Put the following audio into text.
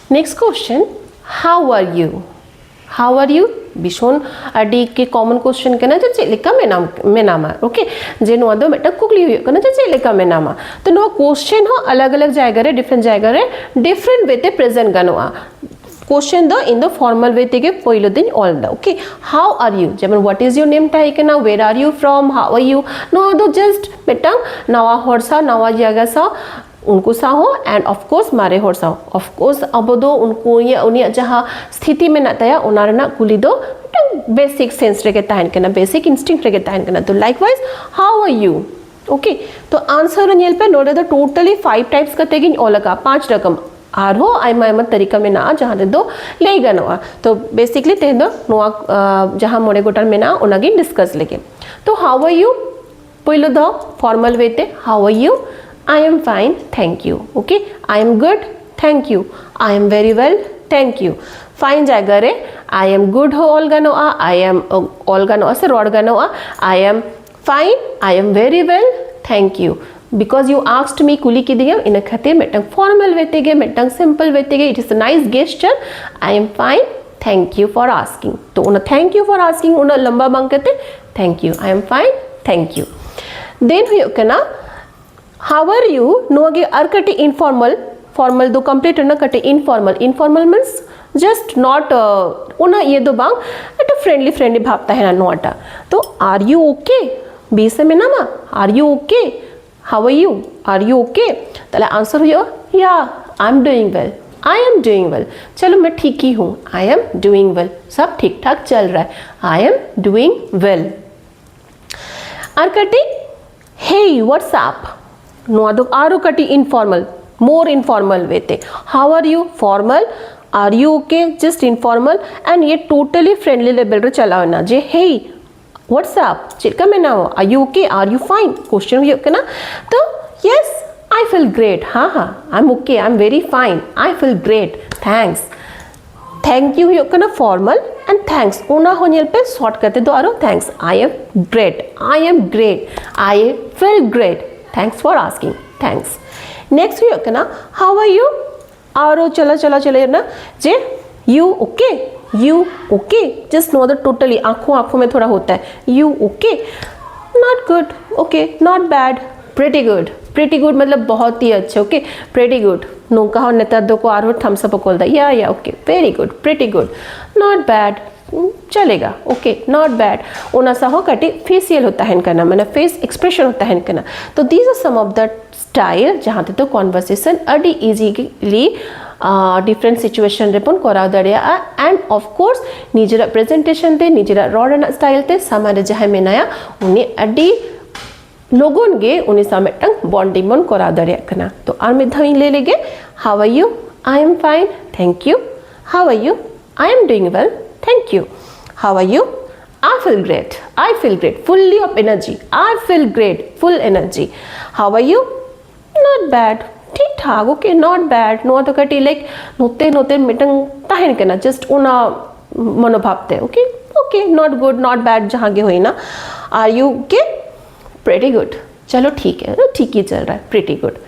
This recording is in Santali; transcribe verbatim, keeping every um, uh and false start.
Next question, how are you? How are you? Bhishan ᱟᱹᱰᱤ ᱜᱮ common question ᱠᱟᱱᱟ ᱡᱮ ᱪᱮᱫ ᱞᱮᱠᱟ ᱢᱮᱱᱟᱢ ᱢᱮᱱᱟᱢᱟ, okay? ᱡᱮ ᱱᱚᱣᱟ ᱫᱚ ᱢᱤᱫᱴᱟᱝ ᱠᱩᱠᱞᱤ ᱦᱩᱭᱩᱜ ᱠᱟᱱᱟ ᱡᱮ ᱪᱮᱫ ᱞᱮᱠᱟ ᱢᱮᱱᱟᱢᱟ᱾ ᱛᱚ ᱱᱚᱣᱟ question ᱦᱚᱸ ᱟᱞᱟᱜᱽ ᱟᱞᱟᱜᱽ ᱡᱟᱭᱜᱟ ᱨᱮ, different ᱡᱟᱭᱜᱟ ᱨᱮ different way ᱛᱮ present ᱜᱟᱱᱚᱜᱼᱟ᱾ Question ᱫᱚ ᱤᱧ ᱫᱚ formal way ᱛᱮᱜᱮ ᱯᱳᱭᱞᱳ ᱫᱚᱧ ᱚᱞ ᱮᱫᱟ, okay? How are you? ᱡᱮᱢᱚᱱ what is your name ᱛᱟᱦᱮᱸ ᱠᱟᱱᱟ, where are you from, how are you? ᱱᱚᱣᱟ ᱫᱚ just ᱢᱤᱫᱴᱟᱝ ᱱᱟᱣᱟ ᱦᱚᱲ ᱥᱟᱶ, ᱱᱟᱣᱟ ᱡᱟᱭᱜᱟ ᱥᱟᱶ, ᱩᱱᱠᱩ ᱥᱟᱶ ᱦᱚᱸ, and of course ᱢᱟᱨᱮ ᱦᱚᱲ ᱥᱟᱶ᱾ Of course ᱟᱵᱚ ᱫᱚ ᱩᱱᱠᱩ, ᱩᱱᱤᱭᱟᱜ, ᱩᱱᱤᱭᱟᱜ ᱡᱟᱦᱟᱸ ᱥᱛᱷᱤᱛᱤ ᱢᱮᱱᱟᱜ ᱛᱟᱭᱟ, ᱚᱱᱟ ᱨᱮᱱᱟᱜ ᱠᱩᱞᱤ ᱫᱚ ᱢᱤᱫᱴᱟᱝ basic sense ᱨᱮᱜᱮ ᱛᱟᱦᱮᱱ ᱠᱟᱱᱟ, basic instinct ᱨᱮᱜᱮ ᱛᱟᱦᱮᱱ ᱠᱟᱱᱟ᱾ ᱛᱚ likewise, how are you? Okay, ᱛᱚ answer ᱨᱮ ᱧᱮᱞ ᱯᱮ, ᱱᱚᱰᱮ ᱫᱚ totally five types ᱠᱟᱛᱮ ᱜᱤᱧ ᱚᱞ ᱟᱠᱟᱫᱼᱟ, ᱯᱟᱸᱪ ᱨᱚᱠᱚᱢ᱾ ᱟᱨᱦᱚᱸ ᱟᱭᱢᱟ ᱟᱭᱢᱟ ᱛᱟᱹᱨᱤᱠᱟ ᱢᱮᱱᱟᱜᱼᱟ ᱡᱟᱦᱟᱸ ᱛᱮᱫᱚ ᱞᱟᱹᱭ ᱜᱟᱱᱚᱜᱼᱟ᱾ ᱛᱚ basically ᱛᱮᱦᱮᱧ ᱫᱚ ᱱᱚᱣᱟ, ᱟᱸ, ᱡᱟᱦᱟᱸ ᱢᱚᱬᱮ ᱜᱚᱴᱟᱝ ᱢᱮᱱᱟᱜᱼᱟ, ᱚᱱᱟᱜᱤᱧ discuss ᱞᱮᱜᱮ᱾ ᱛᱚ how are you? ᱯᱳᱭᱞᱳ ᱫᱚ formal way ᱛᱮ, how are you? I am fine, thank you. Okay, I am good, thank you. I am very well, thank you. Fine ᱡᱟᱭᱜᱟ ᱨᱮ I am good ᱦᱚᱸ ᱚᱞ ᱜᱟᱱᱚᱜᱼᱟ, I am, ᱚᱞ ᱜᱟᱱᱚᱜᱼᱟ ᱥᱮ ᱨᱚᱲ ᱜᱟᱱᱚᱜᱼᱟ, I am fine, I am very well, thank you. Because you asked me, ᱠᱩᱞᱤ ᱠᱤᱫᱤᱧᱟᱢ, ᱤᱱᱟᱹ ᱠᱷᱟᱹᱛᱤᱨ ᱢᱤᱫᱴᱟᱝ formal way ᱛᱮᱜᱮ, ᱢᱤᱫᱴᱟᱝ simple way ᱛᱮᱜᱮ, it is a nice gesture, I am fine, thank you for asking. ᱛᱚ ᱚᱱᱟ thank you for asking ᱩᱱᱟᱹᱜ ᱞᱟᱢᱵᱟ ᱵᱟᱝ ᱠᱟᱛᱮ, thank you, I am fine, thank you. Then ᱦᱩᱭᱩᱜ ᱠᱟᱱᱟ, how are you? ᱱᱚᱣᱟ ᱜᱮ ᱟᱨ ᱠᱟᱹᱴᱤᱡ informal, formal ᱫᱚ complete ᱮᱱᱟ, ᱠᱟᱹᱴᱤᱡ informal. Informal means just not, uh, ᱩᱱᱟᱹᱜ ᱤᱭᱟᱹ ᱫᱚ ᱵᱟᱝ, ᱮᱠᱴᱩ friendly friendly ᱵᱷᱟᱵᱽ ᱛᱟᱦᱮᱱᱟ ᱱᱚᱣᱟᱴᱟᱜ᱾ ᱛᱚ are you okay? ᱵᱮᱥ ᱮ ᱢᱮᱱᱟᱢᱟ? Are you okay? How are you? Are you okay? ᱛᱟᱦᱞᱮ answer ᱦᱩᱭᱩᱜᱼᱟ, yeah, I am doing well. I am doing well. चलो, मैं ठीक ही हूँ. I am doing well. सब ठीक ठाक चल रहा है. I am doing well. ᱟᱨ ᱠᱟᱹᱴᱤᱡ, hey, what's up? ᱱᱚᱣᱟ ᱫᱚ ᱟᱨᱚ ᱠᱟᱹᱴᱤᱡ informal, more informal way ᱛᱮ᱾ How are you? Formal. Are you okay? Just informal. And ᱤᱭᱟᱹ totally friendly level ᱨᱮ ᱪᱟᱞᱟᱣ ᱮᱱᱟ ᱡᱮ, hey, what's up? ᱪᱮᱫ ᱞᱮᱠᱟ ᱢᱮᱱᱟᱢᱟ? Are you okay? Are you fine? Question ᱦᱩᱭᱩᱜ ᱠᱟᱱᱟ᱾ ᱛᱚ yes, I feel great. ᱦᱟᱸ ᱦᱟᱸ, I am okay. I am very fine. I feel great. Thanks. Thank you ᱦᱩᱭᱩᱜ ᱠᱟᱱᱟ formal, and thanks ᱚᱱᱟ ᱦᱚᱸ ᱧᱮᱞ ᱯᱮ, short ᱠᱟᱛᱮ ᱫᱚ ᱟᱨᱚ thanks. I am great. I am great. I feel great. Thanks for asking. Thanks. Next ᱦᱩᱭᱩᱜ ᱠᱟᱱᱟ, how are you? ᱟᱨᱚ ᱪᱟᱞᱟ ᱪᱟᱞᱟ ᱪᱟᱞᱟ ᱱᱟ ᱡᱮ, you okay? You okay? Just ᱱᱚᱣᱟ ᱫᱚ totally ᱟᱸᱠᱷᱚ ᱟᱸᱠᱷᱚ ᱢᱮ ᱛᱷᱚᱲᱟ ᱦᱳᱛᱟ ᱦᱮ, you okay? Not good. Okay, not bad. Pretty good. Pretty good ᱢᱚᱛᱞᱚᱵ ᱵᱚᱦᱚᱛ ᱦᱤ ᱟᱪᱪᱷᱟ. Okay, pretty good. ᱱᱚᱝᱠᱟ ᱦᱚᱸ ᱱᱮᱛᱟᱨ ᱫᱚᱠᱚ ᱟᱨᱦᱚᱸ thumbs up ᱠᱚ ᱚᱞ ᱫᱟ. Yeah, yeah, okay, very good, pretty good, not bad. ᱪᱟᱞᱮᱜᱟ. Okay, not bad. ᱚᱱᱟ ᱥᱟᱶ ᱦᱚᱸ ᱠᱟᱹᱴᱤᱡ facial ᱦᱚᱸ ᱛᱟᱦᱮᱱ ᱠᱟᱱᱟ, ᱢᱟᱱᱮ face expression ᱦᱚᱸ ᱛᱟᱦᱮᱱ ᱠᱟᱱᱟ. ᱛᱚ these are some of the style ᱡᱟᱦᱟᱸ ᱛᱮᱫᱚ conversation ᱟᱹᱰᱤ easily different situation ᱨᱮᱵᱚᱱ ᱠᱚᱨᱟᱣ ᱫᱟᱲᱮᱭᱟᱜᱼᱟ. And of course ᱱᱤᱡᱮᱨᱟᱜ presentation ᱛᱮ, ᱱᱤᱡᱮᱨᱟᱜ ᱨᱚᱲ ᱨᱮᱱᱟᱜ style ᱛᱮ ᱥᱟᱢᱟᱝ ᱨᱮ ᱡᱟᱦᱟᱸᱭ ᱢᱮᱱᱟᱭᱟ ᱩᱱᱤ ᱟᱹᱰᱤ ᱞᱚᱜᱚᱱ ᱜᱮ ᱩᱱᱤ ᱥᱟᱶ ᱢᱤᱫᱴᱟᱝ bonding ᱵᱚᱱ ᱠᱚᱨᱟᱣ ᱫᱟᱲᱮᱭᱟᱜ ᱠᱟᱱᱟ. ᱛᱚ ᱟᱨ ᱢᱤᱫ ᱫᱷᱟᱣ ᱤᱧ ᱞᱟᱹᱭ ᱞᱮᱜᱮ, how are you? I am fine, thank you. How are you? I am doing well, thank you. How are you? I feel great. I feel great. Fully of energy. I feel great. Full energy. How are you? Not bad. ᱴᱷᱤᱠ ᱴᱷᱟᱠ. Okay, not bad. ᱱᱚᱣᱟ ᱫᱚ ᱠᱟᱹᱴᱤᱡ like ᱱᱚᱛᱮ ᱱᱚᱛᱮ ᱢᱤᱫᱴᱟᱝ ᱛᱟᱦᱮᱱ ᱠᱟᱱᱟ, just ᱚᱱᱟ ᱢᱚᱱᱳᱵᱷᱟᱵ ᱛᱮ. Okay, okay, not good, not bad, ᱡᱟᱦᱟᱸ ᱜᱮ ᱦᱩᱭᱱᱟ. Are you okay? Pretty good. ᱪᱚᱞᱚ ᱴᱷᱤᱠ ᱦᱮ, ᱴᱷᱤᱠ ᱦᱤ ᱪᱚᱞ ᱨᱟᱦᱟ ᱦᱮ. Pretty good.